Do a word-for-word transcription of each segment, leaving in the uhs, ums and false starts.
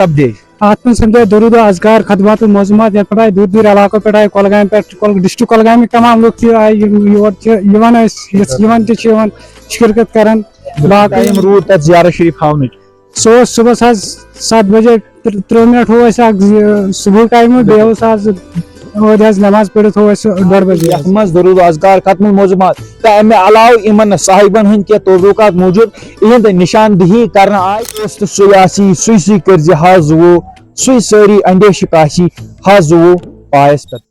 سپدے؟ اتھ منٛز سپدے درود و اذکار، خطبات و معظمات، یتھ پٮ۪ٹھ آیہِ دوٗر دوٗر علاقو پٮ۪ٹھ آیہِ، کۄلگامہِ پٮ۪ٹھ، کۄل-، ڈسٹرکٹ کۄلگامہِ تمام لُکھ تہِ آیہِ، یِم یور چھِ یِوان ٲسۍ، یۄس یِوان تہِ چھِ یِوان، شرکت کران۔ باقٕے ٹایم روٗد تتھ زیارت شریف ہاونٕچ؟ سُہ اوس صُبحس حظ ستھ بجے تر-، ترٕٛہ منٹ ہوو اَسہِ اکھ زِ-، صُبحُک ٹایمہٕ، بیٚیہِ اوس آز اوٚد حظ نماز پٔرِتھ ہوو اَسہِ ڈۄڈ بجے یتھ حظ۔ منٛز درود و اذکار، ختم الموضوعات تہٕ امہِ علاوٕ یِمن صاحبن ہٕنٛدۍ کینٛہہ تبرکات موٗجوٗب یِہنٛد نشاندہی کرنہٕ آیہِ۔ دوست سُے آسی، سُے سُے کٔرزِ ہا زُوو، سُے سٲری اندیشہِ کاسی ہا زُوو پایس پٮ۪ٹھ۔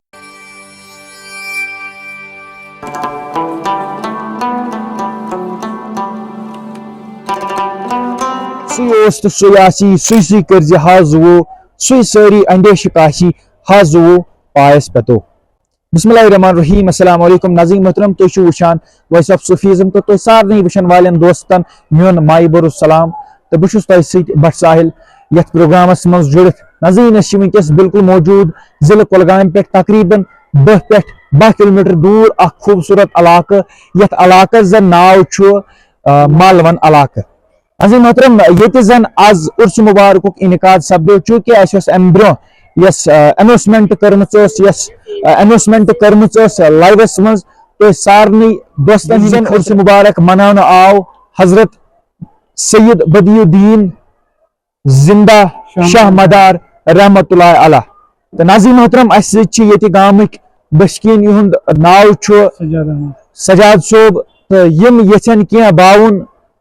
سُے اوس تہٕ سُے آسی، سُے سُے کٔرزِ ہا زُوو، سُے سٲری اندیشہِ کاسی ہا زُوو پایس پٮ۪تو۔ بسم اللہ الرحمن الرحیم۔ السلام علیکم ناظرین محترم، تُہۍ چھِو وٕچھان وائس آف صوفیزم تہٕ تُہۍ سارنٕے وٕچھن والٮ۪ن دوستن میون مایہِ بوٚرُت سلام۔ تہٕ بہٕ چھُس تۄہہِ سۭتۍ بٹ ساحل یتھ پروگرامس منٛز جُڑِتھ۔ ناظرین، أسۍ چھِ وٕنکیٚس بالکل موجود ضلع کۄلگامہِ پٮ۪ٹھ تقریباً دَہ پٮ۪ٹھ باہ کلوٗمیٹر دوٗر اکھ خوٗبصوٗرت علاقہٕ، یتھ علاقس زن ناو چھُ، آ، مالون علاقہٕ۔ عزیز محترم، ییٚتہِ زن از عرس مبارکُک انعقاد سپدیو، چونکہ اسہِ ٲس امہِ برونٛہہ یۄس، آ، اناؤنسمنٹ کٔرمٕژ ٲس، یۄس، آ، اناؤنسمنٹ کٔرمٕژ ٲس لائیوس منٛز، تۄہہِ سارنٕے دوستن ہٕنٛدٮ۪ن عرس مبارک مناونہٕ آو حضرت سید بدی الدین زندہ شاہ مدار رحمت اللہ علیہ۔ تہٕ ناظرین محترم، اسہِ سۭتۍ چھِ ییٚتہِ گامٕکۍ بشکیٖن، یِہُنٛد ناو چھُ سجاد احمد۔ سجاد صٲب، تہٕ یِم یژھن کینٛہہ باوُن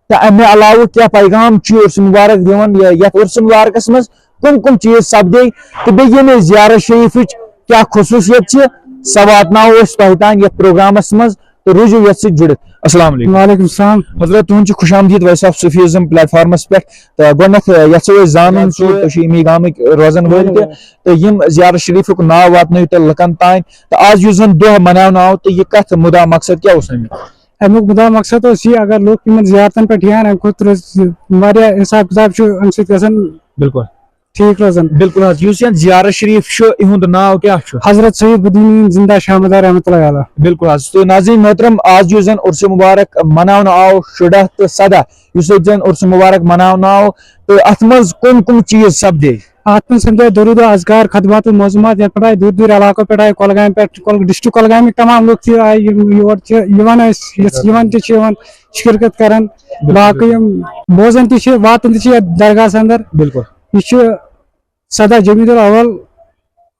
تہٕ امہِ علاوٕ کینٛہہ پیغام چھُ عرس مبارک دِوان، یہِ، یتھ عرس مبارکس منٛز کم کم چیٖز سپدے تہٕ بیٚیہِ ییٚمہِ زیارت شریفٕچ کیٛاہ خصوٗصیت چھِ، سۄ واتناوو أسۍ تۄہہِ تام یتھ پروگرامس منٛز، تہٕ روٗزِو یتھ سۭتۍ جُڑِتھ۔ السلام علیکم۔ وعلیکم السلام۔ حضرت، تُہُنٛد چھُ خوش آمدید وائس آف صوفیزم پلیٹ فارمس پٮ۪ٹھ۔ تہٕ گۄڈٕنیتھ، آ، یژھو أسۍ زانُن کہِ تُہۍ چھِو ییٚمی گامٕکۍ روزن وٲلۍ تہِ، تہٕ یِم زیارت شریفُک ناو واتنٲیِو تُہۍ لُکن تام۔ تہٕ آز یُس زن دۄہ مناونہٕ آو، تہٕ یہِ کتھ مُدا مقصد کیٛاہ اوس اَمیُک؟ اَمیُک مُدا مقصد اوس یہِ، اگر لُکھ یِمن زیارتن پٮ۪ٹھ یِہن، اَمہِ خٲطرٕ اوس یہِ واریاہ حساب کتاب چھُ اَمہِ سۭتۍ گژھان۔ بِلکُل۔ ٹھیٖک روزان۔ بِلکُل حظ، یُس یَتھ زیارت شریف چھُ، یِہُنٛد ناو کیٛاہ چھُ؟ حضرت سید بدی الدین زندہ شاہ مدار رحمۃ اللہ علیہ۔ بِلکُل حظ، تہٕ ناظرین محترم، آز یُس زن عرس مبارک مناونہٕ آو شُراہ تہٕ سداہ، یُس ییٚتہِ زن عرس مبارک مناونہٕ آو، تہٕ اتھ منٛز کم کم چیٖز سپدے؟ اتھ منٛز سپدے درود و اذکار، خطبات و معظمات، یتھ پٮ۪ٹھ آیہِ دوٗر دوٗر علاقو پٮ۪ٹھ آیہِ، کۄلگامہِ پٮ۪ٹھ، کۄل-، ڈسٹرکٹ کۄلگامٕکۍ تمام لُکھ تہِ آیہِ، یِم یور چھِ یِوان ٲسۍ، یۄس یِوان تہِ چھِ یِوان شرکت کران۔ بِلکُل۔ باقٕے یِم بوزان تہِ چھِ، واتان تہِ چھِ یتھ درگاہس اندر۔ بِلکُل۔ یہِ چھُ سداہ جمیٖد الاول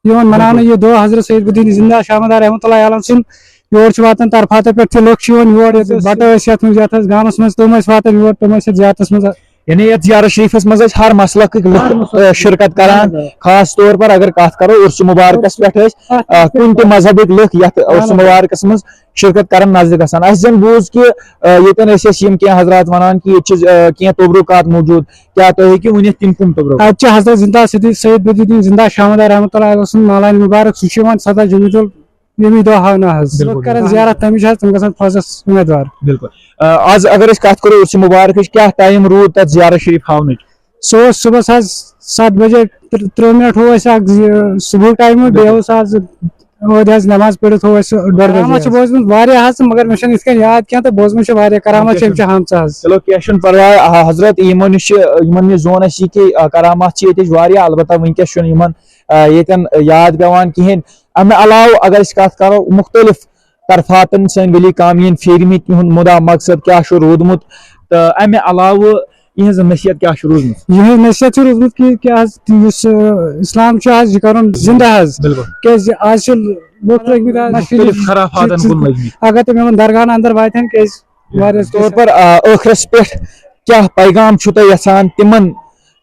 یِوان مناونہٕ یہِ دۄہ حضرت سید بدی الدین زندہ شاہ مدار رحمۃ اللہ علیہ سُنٛد۔ یور چھِ واتان طرفاتو پٮ۪ٹھ تہِ لُکھ چھِ یِوان یور، ییٚتہِ بٹہٕ ٲسۍ یتھ منٛز، یتھ ٲسۍ گامس منٛز، تِم ٲسۍ واتان یور، تِم ٲسۍ یتھ زیارتس منٛز۔ یعنی یتھ زیارت شریفس منٛز ٲسۍ ہر مسلکٕکۍ لُکھ، ہر مسلکٕکۍ۔ آ، شرکت کران۔ اہن حظ، آ۔ خاص طور پر اگر کتھ کرو عرس مبارکس پٮ۪ٹھ ٲسۍ، آ، کُنہِ تہِ مذہبٕکۍ لُکھ یتھ عرس اہن حظ۔ مبارکس منٛز شرکت کران نظرِ گژھان۔ اسہِ زن بوٗز کہِ، آ، ییٚتٮ۪ن ٲسۍ اَسہِ یِم کینٛہہ حضرات ونان کہِ ییٚتہِ چھِ، آ، کینٛہہ تبرکات موجود، کیٛاہ تُہۍ ہیٚکِو ؤنِتھ تِم کُم تبرکات؟ اتہِ چھِ حضرت زندہ سیدی سید بدی الدین زندہ شاہ مدار رحمۃ اللہ علیہ سُنٛد مالانہِ مبارک، سُہ چھُ یِوان سداہ جمیٖد ال-، ییٚمی دۄہ ہاونہٕ حظ۔ بِلکُل۔ لُکھ کران زیارت تَمِچ حظ، تِم گژھن فوزس اُمیدوار۔ بِلکُل۔ آ، از اگر أسۍ کتھ کرو عرس مبارکٕچ، کیٛاہ ٹایم روٗد تتھ زیارت شریف ہاونٕچ؟ سُہ اوس صُبحس حظ ستھ بجے تر-، ترٕٛہ منٹ ہوو اَسہِ اکھ زِ-، صُبحُک ٹایمہٕ، بیٚیہِ بِلکُل۔ اوس آز اوٚد حظ نٮ۪ماز پٔرِتھ ہوو اَسہِ ڈۄڈ بجے کرامات چھِ حظ۔ بوزمٕژ واریاہ حظ، مگر مےٚ چھَنہٕ یِتھ کٔنۍ یاد کینٛہہ تہٕ بوزمٕژ چھِ واریاہ کرامات چھِ، یِم چھِ ہاومژٕ حظ۔ چلو، کینٛہہ چھُنہٕ پرواے، آ، حضرت، یِمن نِش چھِ، یِمن نِش زون اَسہِ یہِ کہِ، آ، کرامات چھِ ییٚتِچ واریاہ، البتہ وٕنکیٚس چھُنہٕ یِمن، آ، ییٚتٮ۪ن یاد پٮ۪وان کِہیٖنۍ۔ اَمہِ علاوٕ اگر أسۍ کتھ کرو مُختٔلِف طرفاتن سٲنۍ ولی کامین پھیرمٕتۍ، یِہُنٛد مُدا مقصد کیٛاہ چھُ روٗدمُت، تہٕ اَمہِ علاوٕ یِہٕنٛز نصیحت کیٛاہ چھِ روٗزمٕژ؟ یِہٕنٛز نصیحت چھِ روٗزمٕژ کہِ کیٛاہ حظ، یُس، آ، اسلام چھُ حظ، یہِ کرُن زِندٕ حظ۔ بِلکُل۔ کیٛازِ آز چھِ لُکھ لٔگمٕتۍ حظ مُختٔلِف خرافاتن کُن لٔگمٕتۍ۔ اگر تِم یِمن درگاہن اندر واتن، کیٛازِ واریاہ طور پر، آ، ٲخرس پٮ۪ٹھ کیٛاہ پیغام چھُو تۄہہِ یژھان تِمن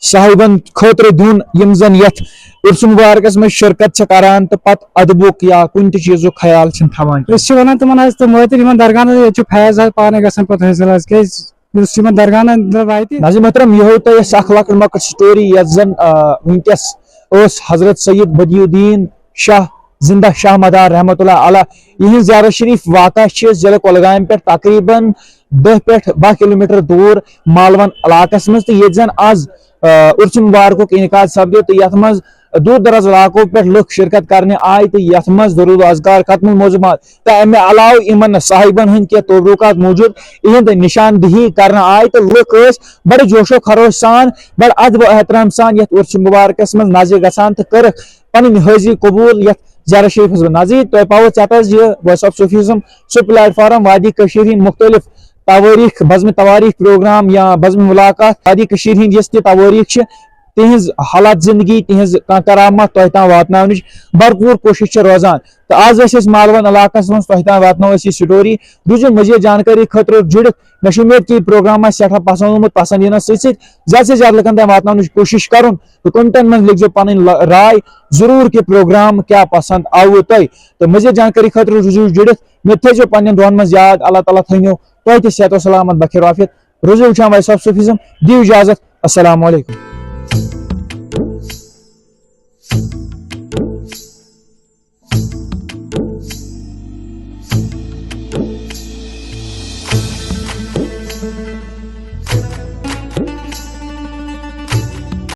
صاحبن خٲطرٕ دیُن، یِم زن یتھ عرس مبارکس منٛز شرکت چھِ کران تہٕ پتہٕ ادبُک یا کُنہِ تہِ چیٖزُک خیال چھِنہٕ تھاوان کینٛہہ؟ أسۍ چھِ ونان تِمن حظ، تِم وٲتِن یِمن درگاہن، ییٚتہِ چھُ فیض حظ پانے گژھان پتہٕ حٲصِل حظ، کیٛازِ یُس یِمن درگاہن اندر واتہِ۔ ناظرین محترم، یہِ ہوو تۄہہِ اَسہِ اکھ لۄکٕٹ مۄکٕٹ story، یۄس زن، آ، وٕنکیٚس ٲس حضرت سید بدی الدین شاہ زندہ شاہ مدار رحمت اللہ علیہ، یِہٕنٛز زیارت شریف واقع چھِ ضلع کۄلگامہِ پٮ۪ٹھ تقریباً دَہ پٮ۪ٹھ باہ کلوٗمیٹر دوٗر مالون علاقس منٛز، تہٕ ییٚتہِ زن از، آ، عرس مبارکُک انعقاد سپدیو، تہٕ یتھ منٛز، دوٗر دراز علاقو پٮ۪ٹھ لُکھ شرکت کرنہِ آے تہٕ یتھ منٛز درود و اذکار، ختم الموضوعات تہٕ امہِ علاوٕ یِمن صاحبن ہٕنٛدۍ کینٛہہ تبرکات موٗجوٗد یِہنٛد نشاندہی کرنہٕ آے تہٕ لُکھ ٲسۍ بڑٕ جوش و خروش سان، بڑٕ ادب و احترام سان یتھ عرس مبارکس منٛز نظرِ گژھان تہٕ کٔرٕکھ پنٕنۍ حٲضری قبول یتھ زیارت شریفس منٛز۔ نظیر، تۄہہِ پاوو ژیتس زِ وائس آف صوفیزم سُہ پلیٹ فارم وادی کٔشیٖر ہٕنٛدۍ مختلف توٲریٖخ، بزمِ توٲریٖخ پروگرام یا بزمِ ملاقات وادی کٔشیٖر ہٕنٛدۍ یۄس تہِ توٲریٖخ چھِ، تِہنٛز حالات زندگی، تِہنٛز کانٛہہ کرامت تۄہہِ تام واتناونٕچ بھرپوٗر کوٗشش چھِ روزان۔ تہٕ آز ٲسۍ أسۍ مالون علاقس منٛز، تۄہہِ تام واتناوو أسۍ یہِ سٹوری۔ روٗزِو مزید جانکٲری خٲطرٕ جُڑِتھ۔ مےٚ چھُ اُمید کہِ یہِ پروگرام آسہِ سٮ۪ٹھاہ پسند آمُت، پسند یِنس سۭتۍ سۭتۍ زیادٕ سے زیادٕ لُکن تام واتناونٕچ کوٗشش کرُن۔ تہٕ کومنٹن منٛز لیکھزیو پنٕنۍ ل-، راے ضروٗر کہِ پروگرام کیٛاہ پسند آوٕ تۄہہِ۔ تہٕ مزید جانکٲری خٲطرٕ روٗزِو جُڑِتھ۔ مےٚ تھٲیزیو پننٮ۪ن دُعن منٛز یاد۔ اللہ تعالیٰ تھٲینو تۄہہِ تہِ صحت و سلامت بخیر عافیت۔ روٗزِو وٕچھان وائس آف صوفیزم۔ دِیِو اجازت۔ السلام علیکم۔